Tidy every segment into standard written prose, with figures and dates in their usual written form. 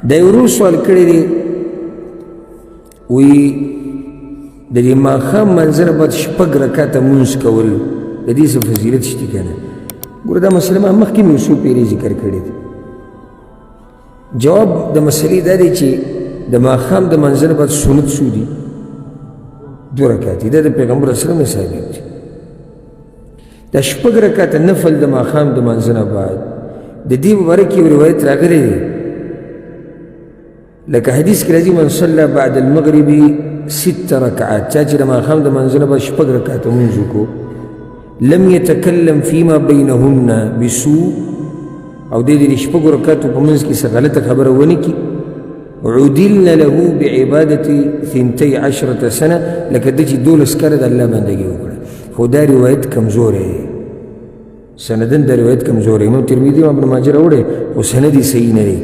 دا یو ورور سوال کړی دی، وی د دې ماښام منځنه بعد شپږ رکعته مونځ کول د دې څه فضیلت شته که نه؟ ګوره دا مسله ما مخکې مې څو پېرې ذکر کړې ده. جواب د مسلې دا دی چې د ماښام د منځنه بعد سنت څو دي؟ دوه رکعتې. دا د پیغمبر علیه السلام ثابت دي. دا شپږ رکعته نفل د ماښام د منځنه بعد د دې مبارک یو روایت راغلی دی، لکه حدیث کې راځي من صلى بعد المغرب ست رکعات، چا چې د ماښام د منځنه بعد شپږ رکعته لمونځ وکړو، لم يتکلم فيما بينهن بسوء، او دی د شپږو رکعتو په منځ کې څه غلطه خبره ونه کړي، عدلن له بعبادة ثنتي عشرة سنة، لکه ده چې دولس کاله د الله بندګي وکړه. خو دا روایت کمزوری دی، سنداً دا روایت کمزوری، امام ترمذي او ابن ماجه راوړی خو سند یې صحیح نه دی.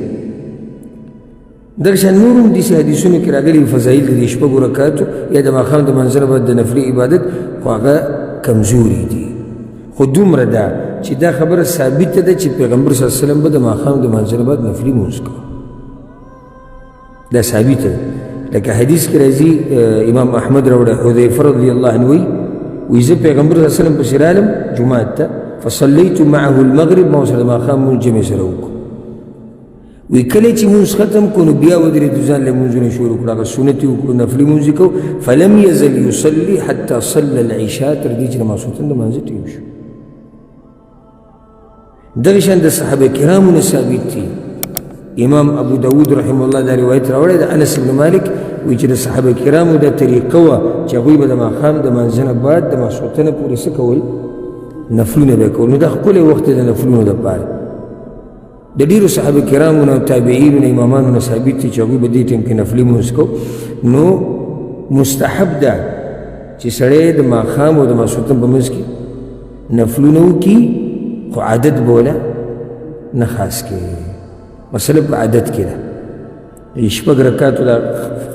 دغه شان نور هم داسې حدیثونو کې راغلي فضایل د دې شپږو رکعاتو یا د ماښام د منځنه بعد د نفلي عبادت، خو هغه کمزوري دي. خو دومره ده چې دا خبره ثابته ده چې پیغمبر صلی الله علیه وسلم به د ماښام د منځنه بعد نفلي لمونځ کوه، دا ثابته ده. لکه حدیث کې راځي امام احمد راوړی، حذیفه رضی الله عنه وایي، وایي زه پیغمبر صلی الله علیه وسلم پسې رالم جومات ته، فصلیت معه المغرب، ما ورسره د ماښام لمونځ جمع سره وکړو. وی کله چې مونځ ختم کړو نو بیا ودرېدو، ځان له مونځونه شروع کړو، هغه سنت یې وکړو، نفلي مونځ یې کوو. فلم یزل یصلي حتی صلى العشاء، تر دې چې د ماسخوتن د لمانځه ټیم شو. دغه شان د صحابه کرامو نه ثابت دي. امام ابو داود رحمه الله دا روایت راوړی د انس بن مالک، وایي چې د صحابه کرامو دا طریقه وه چې هغوی به د ماښام د لمانځه نه بعد د ماسخوتنه پورې څه کول؟ نفلونه به یې کول. نو دا ښکلی وخت دی د نفلونو دپاره. د ډېرو صحابه کرامو نه، تابعینو نه، امامانو نه ثابت دي چې هغوی به دې ټیم کې نفلي لمونځ کو. نو مستحب ده چې سړی د ماښام او د ماسخوتن په منځ کې نفلونه وکړي، خو عادت بوله نه خاص کوي. مسله په عادت کې ده. شپږ رکعاتو دا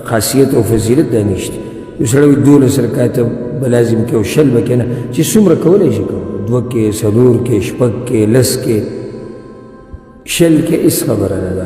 خاصیت او فضیلت دا نشته. یو سړی وایي 12 رکعاته به لازم کې او 20 به کې، نه، چې څومره کولی شي کوه، دوه کې، څلور کې، شپږ کې، لس کې، 20 کې، هېڅ خبره نه ده.